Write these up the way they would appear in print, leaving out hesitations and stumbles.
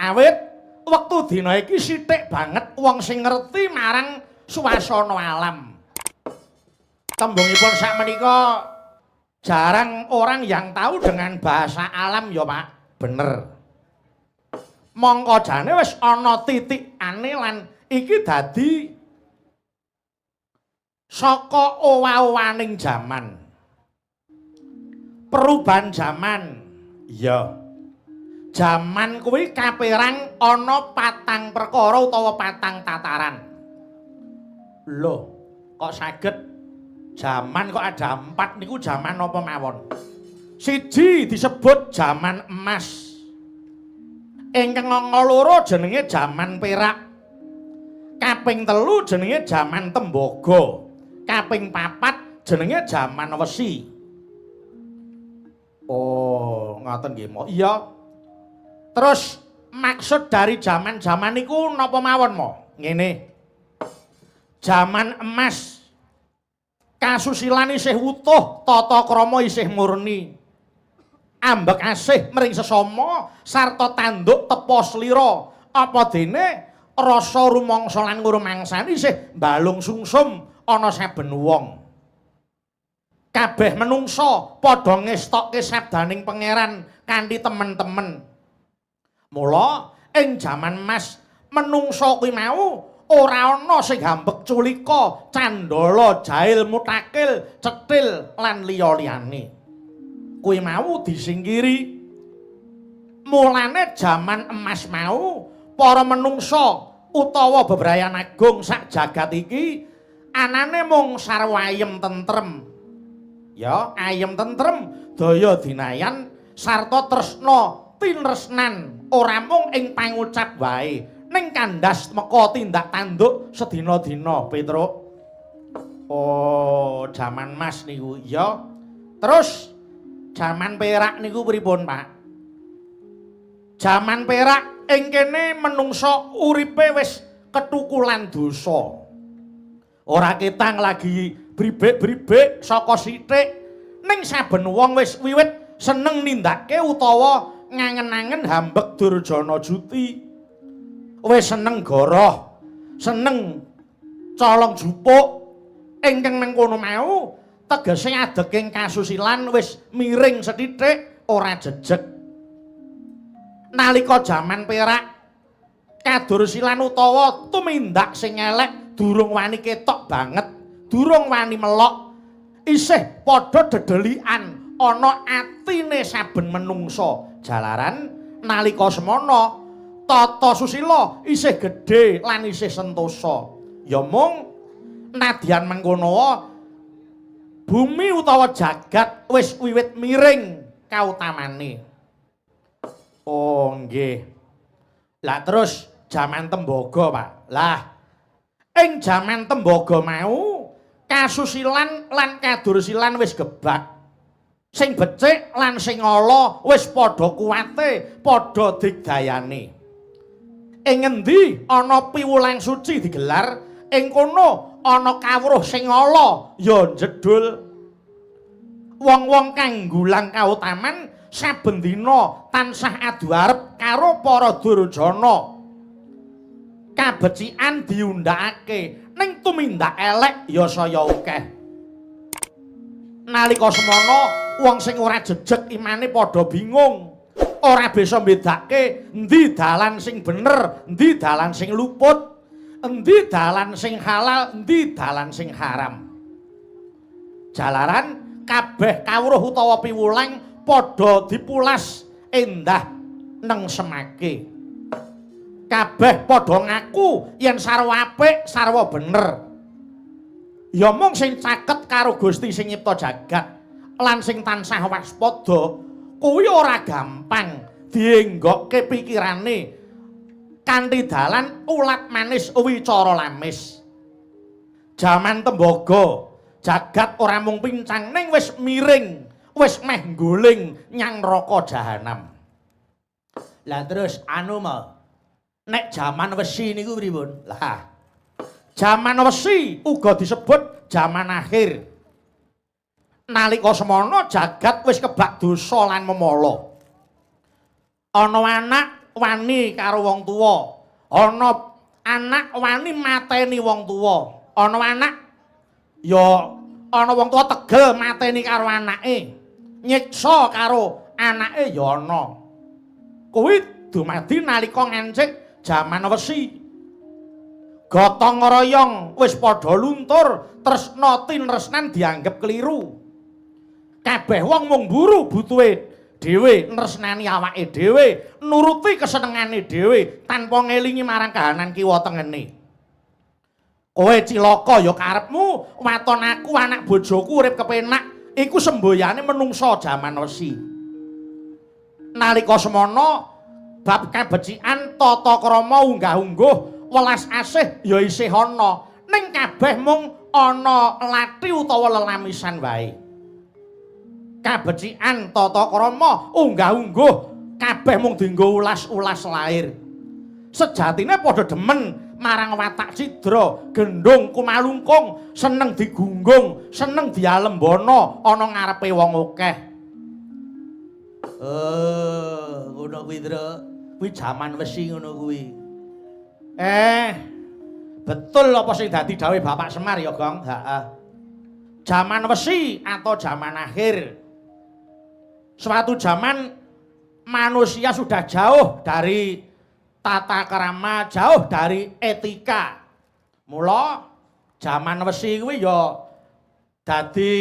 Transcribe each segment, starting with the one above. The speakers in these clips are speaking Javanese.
Awit wektu dina iki sithik banget wong sing ngerti marang suasana alam. Tembungipun sakmenika jarang orang yang tahu dengan bahasa alam ya, Pak. Bener. Mongko jane wis ana titikane lan iki dadi saka owah-owaning jaman. Perubahan jaman. Iya. Jaman kuwi kaperang ana patang perkara utawa patang tataran. Lho, kok saged jaman kok ada empat niku jaman apa mawon? Siji disebut jaman emas. Ingkang angka loro jenenge jaman perak. Kaping telu jenenge jaman tembaga. Kaping papat jenenge jaman wesi. Oh, ngoten nggih, Mo. Iya. Terus maksud dari jaman-jaman niku napa mawon, Mo? Ngene. Jaman emas kasusilan isih utuh, tata krama isih murni. Ambek asih mring sesama sarta tanduk tepa slira. Apa dene rasa rumangsa lan ngrumangsani isih mbalung sungsum ana saben wong. Kabeh menungsa padha ngestokke sabdaning Pangeran kanthi temen-temen. Mula ing jaman emas menungsa kuwi mau ora ana sing hambek culika, candala, jahil, mutakil, cetil lan liya-liyane. Kuwi mau disingkiri. Mulane jaman emas mau para menungsa utawa bebrayan agung sak jagat iki anane mung sarwa ayem tentrem. Ya, ayem tentrem, daya dinayan sarta tresna tinresnan ora mung ing pangucap wae, ning kandhas meka tindak tanduk sedina-dina, Petruk. Oh, jaman mas niku. Ya. Terus jaman perak niku pripun, Pak? Jaman perak ing kene menungsa uripe wis ketukulan dosa. Ora ketang lagi bribik-bribik saka sithik, ning saben wong wis wiwit seneng nindakake utawa ngangen-angen hambek durjana juti. Wis seneng goroh, seneng colong jupuk. Ingkang nang kono mau tegese adeking kasusilan wis miring sethithik, ora jejeg. Nalika jaman perak kadursilan utawa tumindak sing elek durung wani ketok banget, durung wani melok, isih padha dedelikan ana atine saben menungsa. Jalaran nalika semana tata susila isih gedhe lan isih sentosa. Ya mung nadyan mengkono, bumi utawa jagat wis wiwit miring kautamane. Oh, nggih. Lah terus jaman tembaga, Pak. Lah ing jaman tembaga mau kasusilan lan kadursilan wis gebak. Sing becik lan sing ala wis padha kuwate, padha digdayane. Ing ngendi ana piwulang suci digelar, ing kono ana kawruh sing ala ya njedhul. Wong-wong kang nggulang kautaman saben dina tansah adu arep karo para durjana. Kabecikan diundhakake, ning tumindak elek ya saya akeh. Nalika semana wong sing ora jejeg imane padha bingung, ora bisa mbedake endi dalan sing bener, endi dalan sing luput, endi dalan sing halal, endi dalan sing haram. Jalaran kabeh kawruh utawa piwulang padha dipulas endah neng semake. Kabeh padha ngaku yen sarwa apik, sarwa bener. Ya mung sing caket karo Gusti sing nyipta jagat lan sing tansah waspada kuwi ora gampang dienggokke pikirane kanthi dalan ulat manis wicara lamis. Jaman tembaga jagat ora mung pincang ning wis miring, wis meh ngguling nyang neraka jahanam. Lah terus anu mo, nek jaman wesi niku pripun? Lah, jaman wesi uga disebut jaman akhir. Nalika semana jagat wis kebak dosa lan memala. Ana anak wani karo wong tuwa, ana anak wani mateni wong tuwa, ana anak ya ana wong tuwa tegel mateni karo anake, nyiksa karo anake ya ana. Kuwi dumadi nalika ngancik jaman wesi. Gotong royong wis padha luntur, tresna tinresnan dianggep keliru. Kabeh wong mung mburu butuhe dhewe, nresnani awake dhewe, nuruti kesenengane dhewe tanpa ngelingi marang kahanan kiwa tengene. Kowe cilaka ya karepmu, waton aku anak bojoku urip kepenak, iku semboyane menungsa jaman wesi. Nalika semana bab kabecikan, tata krama, unggah-ungguh, welas asih ya isih ana, ning kabeh mung ana lathi utawa lelamisan wae. Kabecikan, tata krama, unggah-ungguh kabeh mung dienggo ulas-ulas lair. Sejatine padha demen marang watak cidra, gendhong kumalungkung, seneng digunggung, seneng dialembana ana ngarepe wong akeh. Ngono kuwi, Tru. Kuwi jaman wesi ngono kuwi. Betul apa sing dadi dawuh Bapak Semar ya, Gong? Heeh. Jaman wesi atau jaman akhir. Suatu zaman manusia sudah jauh dari tata krama, jauh dari etika. Mula jaman wesi kuwi ya dadi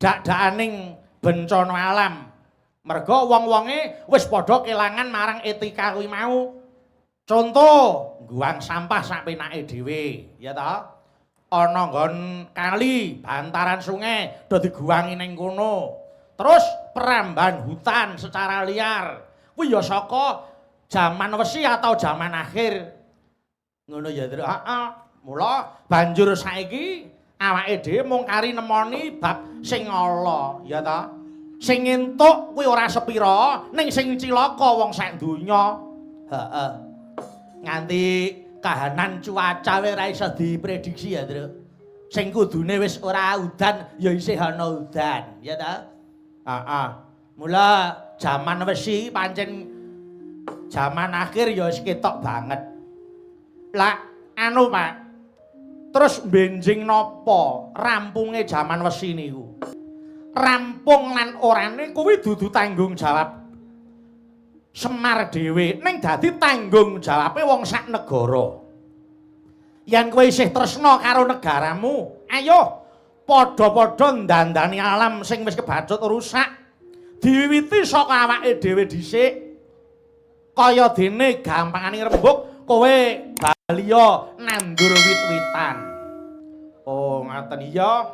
dak-dakaning bencana alam. Merga wong-wonge wis padha kelangan marang etika kuwi mau. Contoh, ngguang sampah sak penake dhewe, ya ta? Ana nggon kali, bantaran sungai, do diguwangi ning kono. Terus perambahan hutan secara liar. Kuwi ya saka jaman wesi atau jaman akhir. Ngono ya, Tru. Heeh. Mula banjur saiki awake dhewe mung kari nemoni bab sing ala, ya ta? Sing entuk kuwi ora sepira, ning sing cilaka wong sak donya. Heeh. Nganti kahanan cuaca wae ora iso diprediksi ya, Tru. Sing kudune wis ora udan ya isih ana udan, ya ta? Heeh. Mula jaman wesi pancen jaman akhir ya wis ketok banget. Lah anu, Pak. Terus benjing napa rampunge jaman wesi niku? Rampung lan orane kuwi dudu tanggung jawab Semar dhewe, ning dadi tanggung jawabe wong sak negara. Yen kowe isih tresna karo negaramu, ayo padha-padha ndandani alam sing wis kebacut rusak. Diwiwiti saka awake dhewe dhisik. Kaya dene gampangane rembug, kowe baliya nandur wit-witan. Oh, ngaten iya.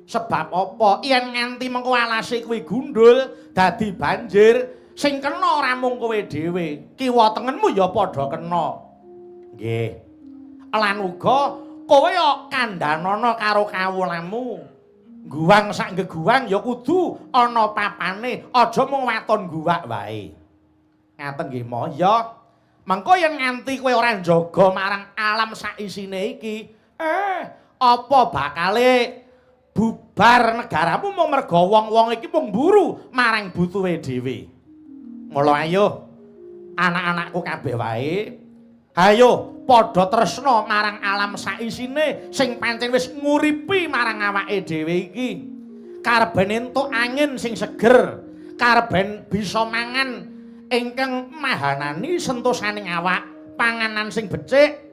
Sebab apa? Yen nganti mengko alase kuwi gundul dadi banjir, sing kena ora mung kowe dhewe, kiwa tengenmu ya padha kena. Nggih. Lan uga kowe ya kandhanana karo kawulamu. Guwang sak geguwang ya kudu ana papane, aja mung waton guwak wae. Ngaten nggih, Mo? Ya. Mengko yen nganti kowe ora njaga marang alam sak isine iki, apa bakale bubar negaramu mung merga wong-wong iki mung mburu marang butuhe dhewe. Mula ayo anak-anakku kabeh wae, ayo padha tresna marang alam saisine sing pancen wis nguripi marang awake dhewe iki. Karben entuk angin sing seger, karben bisa mangan ingkang mahanani sentosaning awak, panganan sing becik.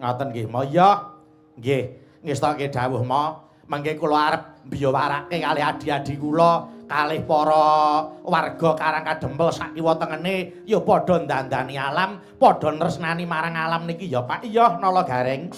Ngoten nggih, Mo? Ya. Nggih, ngestake dawuh, Mo. Mangke kula arep mbiyawarake kalih adi-adi kula, kalih para warga Karang Kadempel sak kiwa tengene ya padha ndandani alam, padha nresnani marang alam niki ya, Pak. Iya, Nala Gareng.